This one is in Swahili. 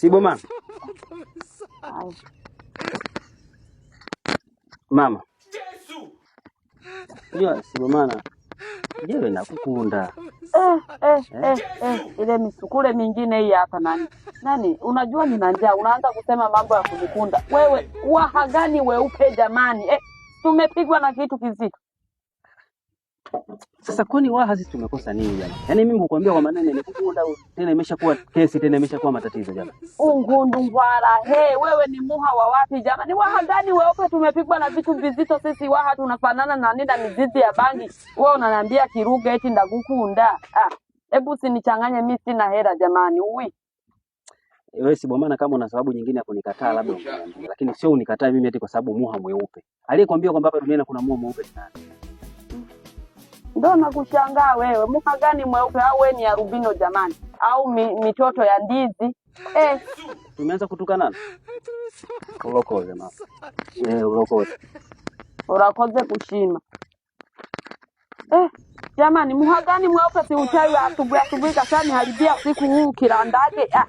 Sibomana, Haya. Mama. Unajua Sibomana, jewe nakukunda. Eh, eh, Eh? eh, eh, ile misukule mingine hii hapa nani? Nani, unajua nina njaa, unaanza kusema mambo ya kunikunda. Wewe waha gani weupe jamani? Eh, tumepigwa na kitu kizito. Sasa kwani waha sisi tumekosa nini jamani? Yaani mimi kukwambia kwa maneno nikukunda tena imeshakuwa kesi, tena imeshakuwa matatizo jamani. Ungundu ngwara, he, wewe ni muha wa wapi jamani? Waha gani weupe? Tumepigwa na vitu vizito sisi waha, tunafanana na nini na mizizi ya bangi. Wewe unaniambia kiruga eti ndagukunda. Ah, hebu usinichanganye, mimi sina hera jamani. Uwi. Wewe Sibomana, kama una sababu nyingine ya kunikataa labda ungeniambia, lakini sio unikatae mimi eti kwa sababu muha mweupe. Aliyekwambia kwamba hapa duniani kuna muha mweupe ni nani? Ndo nakushangaa wewe, muha gani mweupe? Au wewe ni arubino jamani? Au mitoto ya ndizi eh? Tumeanza kutukanana? Ulokoze mama. Eh, ulokoze. Urakoze kushima eh. Jamani, muha gani mweupe? Si uchawi wa asubuhi asubuhi kashaniharibia siku huu kilandage ah.